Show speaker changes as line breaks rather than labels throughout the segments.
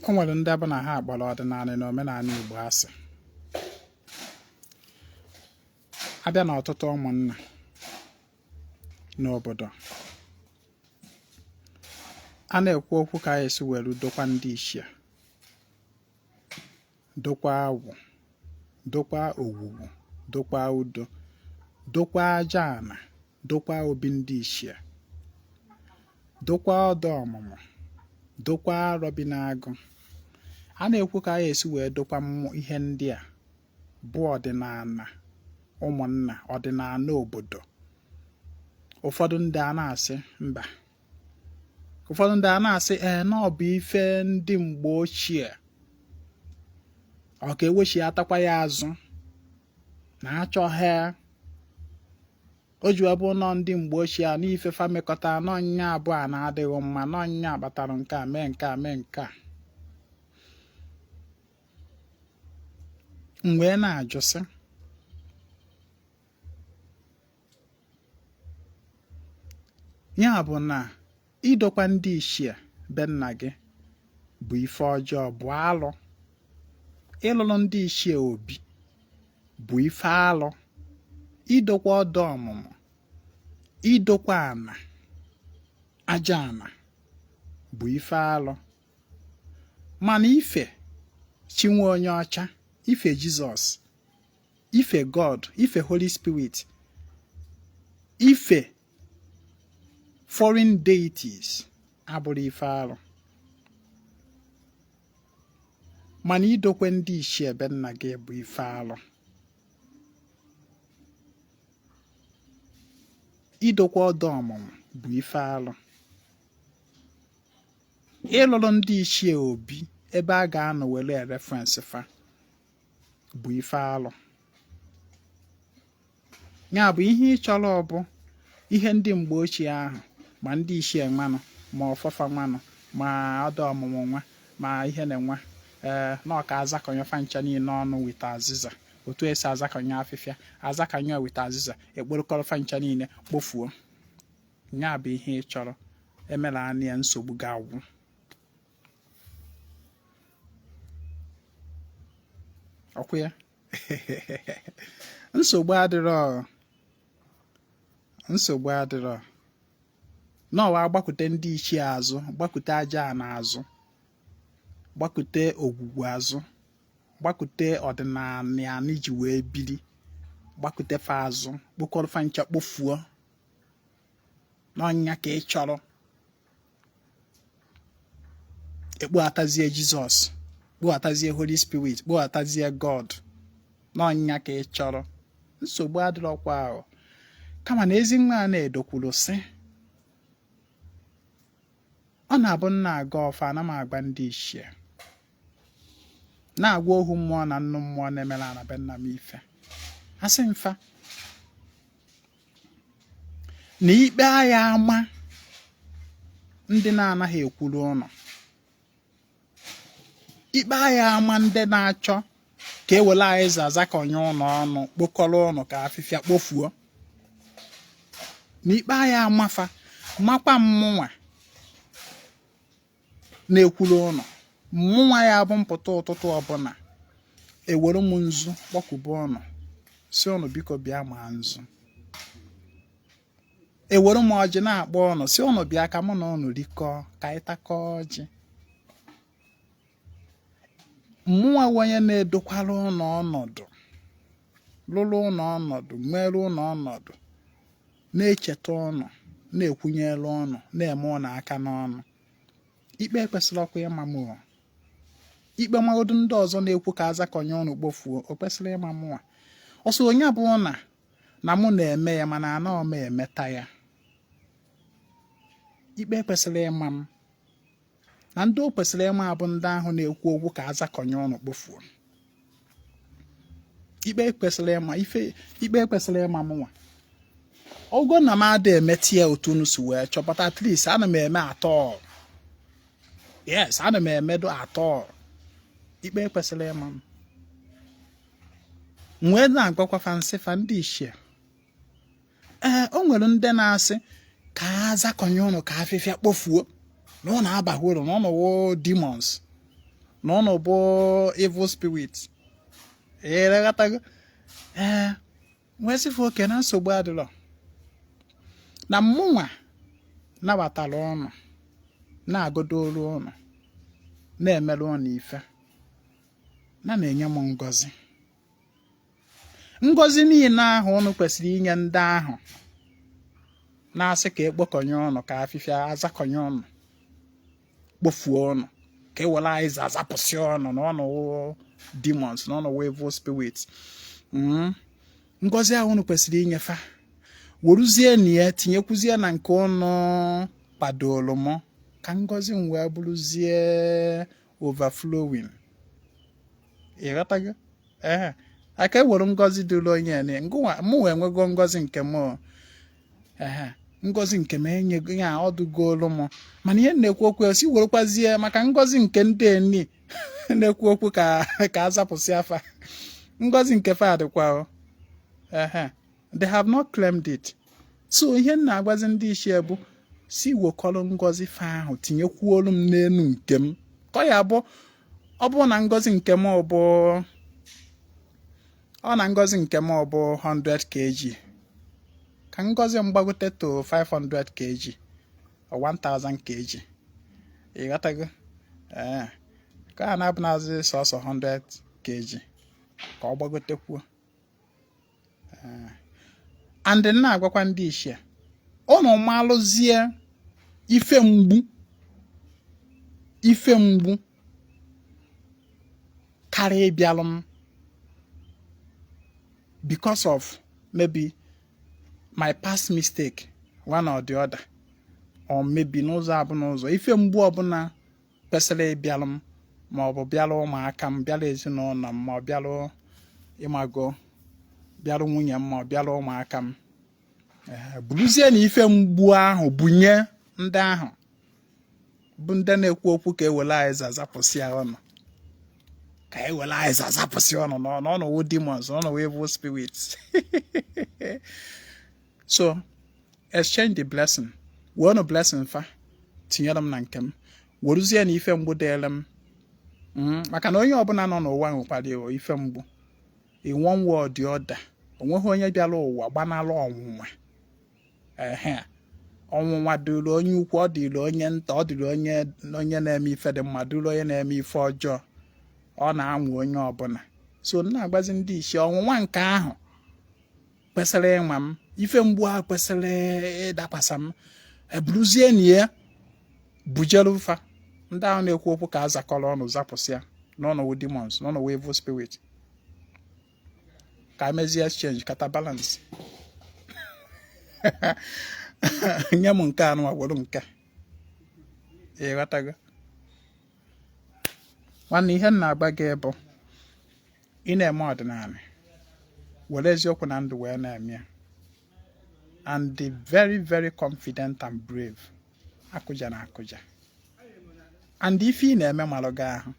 O nwere ndị bụ na ha kpọrọ ọdịnala na omenala Igbo asị. A bịa n'ọtụtụ ụmụnna n'obodo, a na-ekwu okwu ka a esi were dokwa ndị ichie, dokwa agwụ, dokwa ogwugwu, dokwa udo, dokwa aja ana, dokwa obi ndị ichie, dokwa ọdụ ọmụmụ, dokwa arọbinagụ. A na-ekwu ka a esi wee dokwa ihe ndị a bụ ọdịnala ụmụnna, ọdịnala obodo. Ụfọdụ ndị a na-asị mba, ụfọdụ ndị a na-asị ee na ọ bụ ife ndị mgbe ochie, ọ ka ewechiatakwa ya azụ na achọghị o ji bụ nọ ndị mgbe ochie a n'ife fa mekọta n'ọnya abụọ a na-adịghị mma, n'ọnya kpatara nke a mee nke a mee nke a. M wee na-ajụ sị, ya bụ na idokwa ndị ichie be nna gị bụ ife ọjọọ, bụ alụ? Ịlụlụ ndị ichie obi bụ ife alụ? Idokwa ọdụ ọmụmụ, idokwa ana, aja ana bụ ife alụ? Mana ife chi nwa onye ọcha, ife Jizọs, ife God, ife Holy Spirit, ife foreign deities abụrọ ife alụ. Mana idokwe ndị ichie be nna gị bụ ife alụ. Idokwa ọdụ ọmụmụ bụ ife alụ. Ịlụrụ ndị ichie obi ebe a ga-anọ were reference fa bụ ife alụ. Ya bụ ihe ị chọrọ bụ ihe ndị mgbe ochie ahụ, ma ndị ichie nwanụ, ma ọfọ fa nwanụ, ma ọdụ ọmụmụ nwa, ma ihe na nwa ee na ọ ka azakọnye fa ncha niile ọnụ with azịza, otu esi azakọnye afịfịa, azakọnye with azịza, ekporokọrọ fa ncha niile kpofuo. Ya bụ ihe ị chọrọ emela anya ya, nsogbu ga-agwụ. Ọkwa ya, nsogbu adịrọ, nsogbu adịrọ. N'ọwa agbakute ndị ichie azụ, gbakute aja ana azụ, gbakute ogwugwu azụ, gbakute ọdịnala anyị ji wee biri, gbakute fa azụ, kpokọrọ fa ncha kpofuo n'ọnya ka ị chọrọ. Ekpoghatazie Jizọs, kpoghatazie Holy Spirit, kpoghatazie God n'ọnya ka ị chọrọ. Nsogbu adịrọkwa ahụ, kama na Ezinwa Anaedo kwuru sị, ọ na-abụ m na-agọ ọfọ, ana m agwa ndị ichie, na-agwa ohu mmụọ na nnu mmụọ na-emere ana be nna m ife, asị m fa na ikpe aya ama ndị na-anaghị ekwuru ụnụ, ikpe aya ama ndị na-achọ ka e were azịza zakọnye ụnụ ọnụ, kpokọrọ ụnụ ka afịfịa kpofuo, na ikpe aya ama fa, makwa mụnwa na-ekwuru ụnụ, mụnwa ya bụ mpụta ụtụtụ ọbụla ewere m nzu kpọkụba ụnụ, sị ụnụ biko bịa maa nzu, ewere m ọjị na-akpọ ụnụ, sị ụnụ bịa ka mụ na ụnụ rikọọ, ka anyị takọọ ọjị. Mụnwa onye na-edokwara ụnụ ọnọdụ, lụrụ ụnụ ọnọdụ, nwere ụnụ ọnọdụ, na-echeta ụnụ, na-ekwunyere ụnụ, na-eme ụnụ aka n'ọnụ. Ikpe ekwesịrọkwa ịma m. Ikpe magodu ndị ọzọ na-ekwu ka azakọnye ụnụ kpofuo, o kwesịrọ ịma mụnwa. Ọsọ onye bụ na na mụ na-eme ya, mana anọ m emeta ya. Ikpe kwesịrị ịma m na ndị o kwesịrị ịma bụ ndị ahụ na-ekwu okwu ka azakọnye ụnụ kpofuo. Ikpe kwesịrị ịma ife, ikpe kwesịrị ịma mụnwa. Ogo na m ada emeti ya otu unu si wee chọpụta, at least ana m eme at all. Yes, ana m emedo at all. Ikpe kwesịrị ịma m. M wee na-agwakwa fa, nsị fa ndị ichie, ee, o nwere ndị na-asị ka a zakọnye ụnụ ka afịfịa kpofuo, na ụnụ abaghị uru, na ụnụ wụ demons. Na ụnụ bụ evil spirit. Ee, ee, wee sịfụ oke na nsogbu adịrọ, na mụnwa nabatara ụnụ, na-agodolu ụnụ, na-emerụ ụnụ ife, na na-enye m ngọzi. Ngọzi niile ahụ ụnụ kwesịrị inye ndị ahụ na-asị ka ekpokọnye ụnụ, ka afịfịa azakọnye ụnụ, kpofuo ụnụ, ka ewere anyị zapụsị ụnụ, na ụnụ demons, na ụnụ evil spirits. Ngọzi ahụ ụnụ kwesịrị inyefa, weruzie na ya tinyekwuzie na nke ụnụ kwadoro m, ka ngọzi m wee bụrụzie overflowing. Ịghọtago? Ee, aka ewere ngọzi dịrị onye ngụnwa. Mụ wee nwego ngọzi nke m. Ee, ngọzi nke m enyego ya, ọdụgolu m. Mana ihe na-ekwu okwu si werekwazie maka ngọzi nke ndị eni na-ekwu okwu ka azapụsị afa, ngọzi nke fa dịkwa. Ehe, they have not claimed it. So ihe m na-agwazi ndị ichie bụ si wekọrọ ngọzi fa ahụ tinyekwuolu m n'elu nke m, ka ọ ya bụ, ọ bụrụ na ngọzi nke m bụ, ọ na ngọzi nke m bụ 100 kg, ka ngọzi m gbagote to 500 kg or 1000 kg. Ịghọtago? Ee, ka a na-abụnazi sọsọ 100 kg, ka ọ gbagotekwuo. And na-agwakwa ndị ichie, ụnụ malụzie ife mgbu, ife mgbu karịa ịbịalụ m because of maybe my past mistake, one or the other, or maybe n'ụzọ abụ n'ụzọ ife mgbu ọbụla kwesịrị ịbịalụ m, ma ọ bụ bịalụ ụmụaka m, bịalụ ezinụlọ m, ma ọ bịalụ, ịmago, bịalụ nwunye m, ma ọ bịalụ ụmụaka m. Buruzie na ife mgbu ahụ bunye ndị ahụ bụ ndị na-ekwu okwu ka ewere anyị zapụsị ọnụ, ka ewere anyị zapụsị ọnụ n'ọnụ wụ demons, n'ọnụ wụ evil spirits. So exchange the blessing, were blessing fa tinyere m na nke m, weruzie na ife mgbu dịrị m, maka na onye ọbụla nọ n'ụwa nwekwara ife mgbu in one way or the other. Onweghị onye bịara ụwa gbanalụ ọnwụnwa. Ehe, ọnwụnwa dịrị onye ukwu, ọ dịrị onye nta, ọ dịrị onye na-eme ife dị mma, dịrị onye na-eme ife ọjọọ. Ọ na-anwa onye ọbụla. So na-agbazi ndị ichie, ọnwụnwa nke ahụ kwesịrị ịnwa m, ife mgbu ahụ kwesịrị ịdakwasa m, eburuzie na ya bujere fa ndị ahụ na-ekwu okwu ka a zakọrọ ọnụ zapụsịa n'ọnụ wụ demons, n'ọnụ wụ evil spirit, ka emezie exchange, kata balance. Nye m nke anụ, were nke ịghọtago. Nwanne, ihe m na-agba gị bụ, ị na-eme ọdịnala, were eziokwu na ndụ wee na-eme ya, and be very very confident and brave. Akụja na akụja, and ife ị na-eme malụ gị ahụ.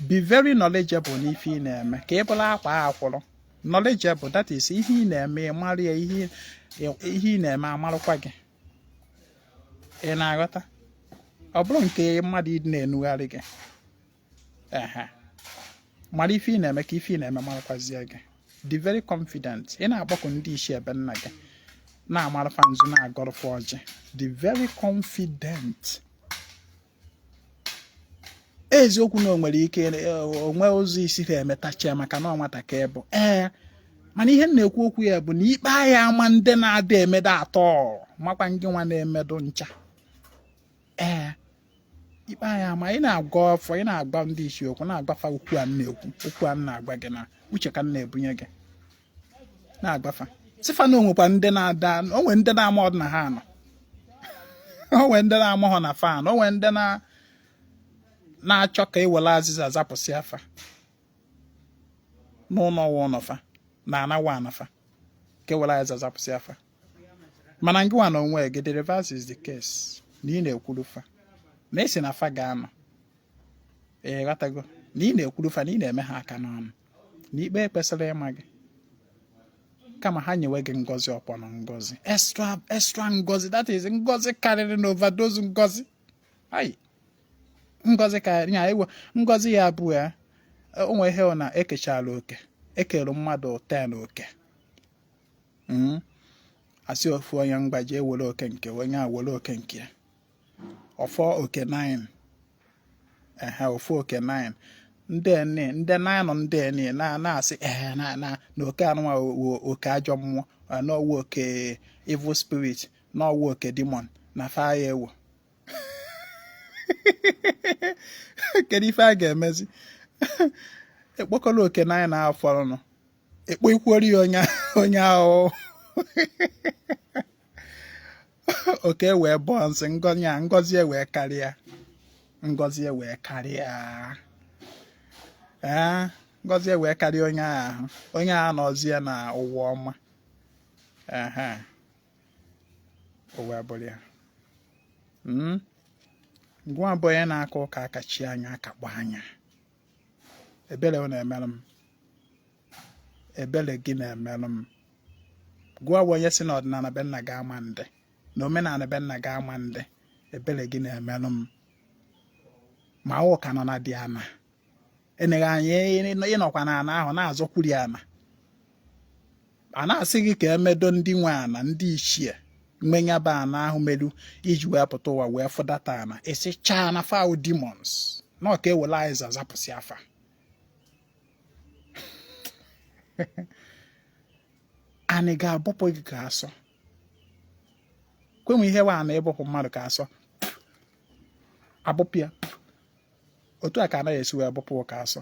Be very knowledgeable n'ife ị na-eme, ka ị bụrụ akwa akwụrụ. Knowledgeable, that is, ihe ị na-eme ị mara ya, ihe ihe ị na-eme amarụkwa gị. Ị na-aghọta? Ọ bụrụ nke mmadụ ịdị na-enugharị gị, ehe, mara ife ị na-eme, ka ife ị na-eme marakwazie gị. Dị very confident. Ị na-agbakọ ndị isi ebe nna gị, na-amarụfa nzu, na-agọrọfa ọjị. Dị very confident. Eziokwu na o nwere ike onwe ụzọ isi ha emetacha, maka na ọ nwata ka ịbụ. Ee, mana ihe m na-ekwu okwu ya bụ na ikpe agha ama ndị na-ada emedo atọ makwa ndị nwa na-emedo ncha. Ee, ikpe agha ama. Ị na-agwa ọfọ, ị na-agba ndị isi okwu, na-agbafa okwu a m na-ekwu, okwu a m na-agwa gị na uche ka m na-ebunye gị, na-agbafa sịfa na onwekwa ndị na-ada, onwe ndị na-ama ọdụ na ha nọ, onwe ndị na-ama ha na fan, onwe ndị na na-achọ ka ewere azịza zapụsị afa n'ụlọ ụwa ụlọ fa na anawa anafa, ka ewere azịza zapụsị afa. Mana ngị nwa na onwe gị, the reverse is the case, na ị na-ekwuru fa na esi na fa ga-anọ. Ị ghọtago? Na ị na-ekwuru fa, na ị na-eme ha aka n'ọnụ, na ikpe kwesịrị ịma gị, kama ha nyewe gị ngọzi ọkpọnọ, ngọzi extra extra, ngọzi, that is, ngọzi karịrị na overdose, ngọzi ai. Ngọzi ka ya ewe ngọzi ya bụ ya o nwere ihe na ekechala oke, ekere mmadụ 10 oke. Asị ofu onye mgbaji ewere oke nke onye a, were oke nke ya, ọfọ oke 9, ehe, ofu oke 9. Ndị ene ndị 9, ndị ene na na-asị ee na na na oke anụnwa oke ajọ mmụọ, n'ọwụ oke evil spirit, n'ọwụ oke demon na fa ya ewu. Kedu ife a ga-emezi? Ekpokọrọ oke 9 ahụ fọrọnụ, ekpo ikwuori ya onye onye ahụ oke wee bọọ nsị ngọzi ya, ngọzi wee karịa, ngọzi wee karịa, ee, ngọzi wee karịa onye ahụ, onye ahụ nọzie na ụwa ọma. Ehe, o wee bụrụ ya. Ngwa, bụ onye na-aka ụka akachi anya, akakpọ anya, ebere ọ na-emerụ m, ebere gị na-emerụ m. Gụọ bụ onye si na ọdịnala be nna gị ama ndị na omenala be nna gị ama ndị, ebere gị na-emerụ m. Ma ụka nọ na dị ana eneghị anya, ịnọkwa na ana ahụ na-azọkwuri ana, a na-asị gị ka emedo ndị nwe ana, ndị ichie mmenyaba ana ahụ meru iji wee pụta ụwa wee fụdata ana, esi chaa na fa wụ demons na ọka ewele anyị zapụsị afa. Anyị ga-abụpụ gị ka asọ kwenwe ihe wa na ịbụpụ mmadụ ka asọ abụpụ ya. Otu a ka anaghị esi wee bụpụ ka asọ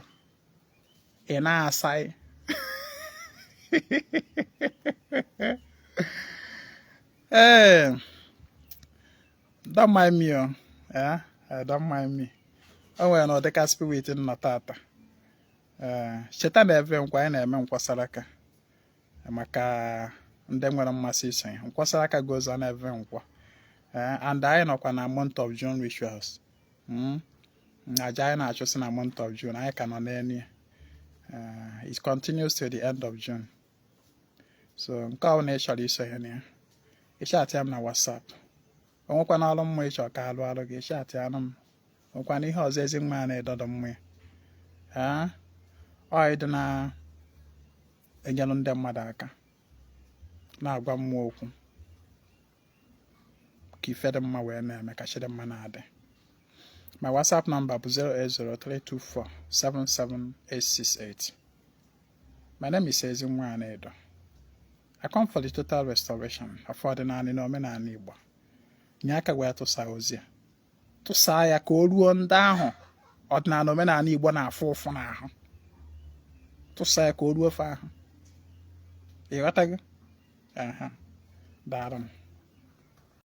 ị na-asa. Ee, don't mind me o, eh, don't mind me. O nwere na ọdịka spirit nọ tata. Ee, cheta na ebe nkwa anyị na-eme nkwọ saraka maka ndị nwere mmasị isonye. Nkwọ saraka goes on every nkwọ, and anyị nọkwa na month of June rituals. Aja anyị na-achụsị na month of June, anyị ka nọ n'elu ya. It continues till the end of June. So nke ọ bụla ị chọrọ isonye na ya, ị chatịa m na WhatsApp. O nwekwana ọrụ mmụọ ị chọrọ ka alụ alụ gị, ị chatịa anụ m. Nwekwana ihe ọzọ ezi nwa na-edodo mmụọ ya ọ ịdị na-enyere ndị mmadụ aka na-agwa mmụọ okwu ka ife dị mma wee na-eme, ka chi dị mma na-adị. My WhatsApp number bụ 08032477868. My name is Ezinwa Anaedo. I come for the total restoration of ọdịnala na omenala Igbo. Nye aka wee tụsaa ozi a, tụsaa ya ka o ruo ndị ahụ ọdịnala omenala Igbo na-afụ ụfụ n'ahụ. Tụsaa ya ka o ruo ofe ahụ. Ị ghọtago? Aha, daalụ m.